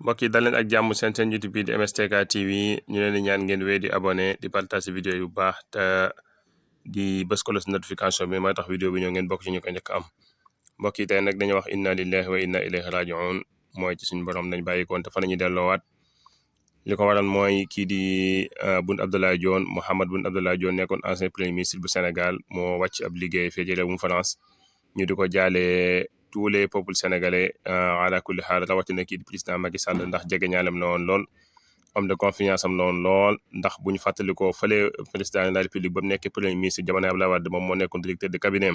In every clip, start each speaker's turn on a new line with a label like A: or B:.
A: mbokk yi dal leen ak jàmm seen YouTube bi di MSTK TV ñu leen di ñaan ngeen wéy di abonné di partage vidéo yu baax te di bës cloche notification bi mooy tax vidéo bi ñëw ngeen bokk ci ñu ko njëkk am mbokk yi tey nag dañuy wax inna lillahi wa inna ilayhi rajiun mooy ci suñu borom nañ bàyyikoon te fa nañu delloowaat li ko waral mooy kii di Boun Abdallah Dionne Mahammed Boun Abdallah Dionne nekkoon ancien premier ministre bu Sénégal moo wàcc ab liggéey fii ci réewum France ñu di ko jaalee tous les peuples sénégalais ala kulli xaal rawatina kii di président Macky Sall ndax jege ñaalem la woon lool homme de confiance am la woon lool ndax bu ñu fàttalikoo fële président de la république ba mu nekkee premier ministre jamono Abdoulaye Wade moom moo nekkoon directeur de cabinet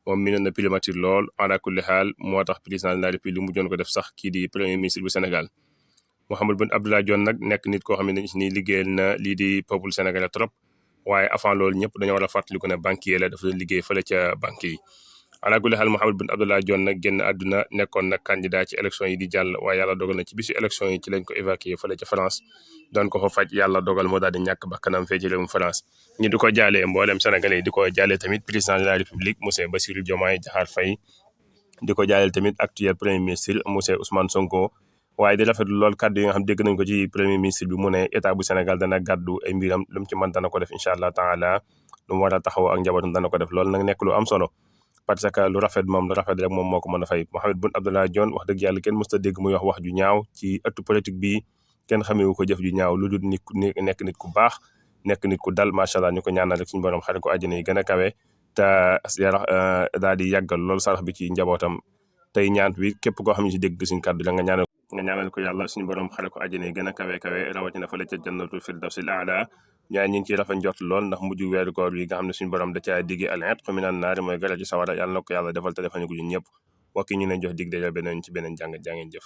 A: moom mi na primature lool ala kulli xaal moo tax président de la république mujjoon ko def sax kii di premier ministre bu Sénégal Mahammed Boun Abdallah Dionne nag nekk nit koo xam ne ni liggéeyal na lii di peuple sénégalais trop waaye avant loolu ñëpp dañoo war a fàttaliku ne banquier la dafa doon liggéey fële ca banque yi ala kulli xaal Mahammed Boun Abdallah Dionne nag génn àdduna nekkoon nag candidat ci élection yi di jàll waaye yàlla dogal na ci bisu élection yi ci lañ ko évacué fële ca France doon ko fa faj yàlla dogal moo daal di ñàkk bakkanam fee ci réewum France ñi di ko jaalee mboolem sénégalais yi di ko jaalee tamit président de la république monsieur Bassirou Diomaye Diakhar Faye di ko jaaleel tamit actuel premier ministre monsieur Ousmane Sonko waaye di rafetlu lool kàddu yi nga xam dégg nañ ko ci premier ministre bi mu ne état bu Sénégal dana gàddu ay mbiram lu mu ci mën dana ko def incha allah taala lu mu war a taxaw ak njabootam dana ko def loolu nag nekk lu am solo parce que lu rafet rek moom moo ko mën a fay Mahammed Boun Abdallah Dionne wax dëgg yàlla kenn mës ta dégg muy wax ju ñaaw ci ëttu politique bi kenn xamewu ko jëf ju ñaaw lu dul nekk nit ku baax nekk nit ku dal macha allah ñu ko ñaanal rek suñu borom xare ko àjjana yi gën a kawe te daal di yàggal loolu sarax bi ci njabootam tey ñaan bi képp koo xam ne si dégg suñu kàddu la nga ñaanal ko yàlla suñu borom xare ko àjjana yi gën a kawe rawatina fële ca jannatul firdawsil aala ñaan ñi ngi ciy rafet njort lool ndax mujj weeru koor wi nga xam ne suñu borom da caa digge al itq minan naar mooy gara ci sawara yàlla na ko yàlla defal te defal ñu ko ñun ñëpp wakki ñu leen jox dig daja beneen ci beneen jàngat jaa ngeen jëf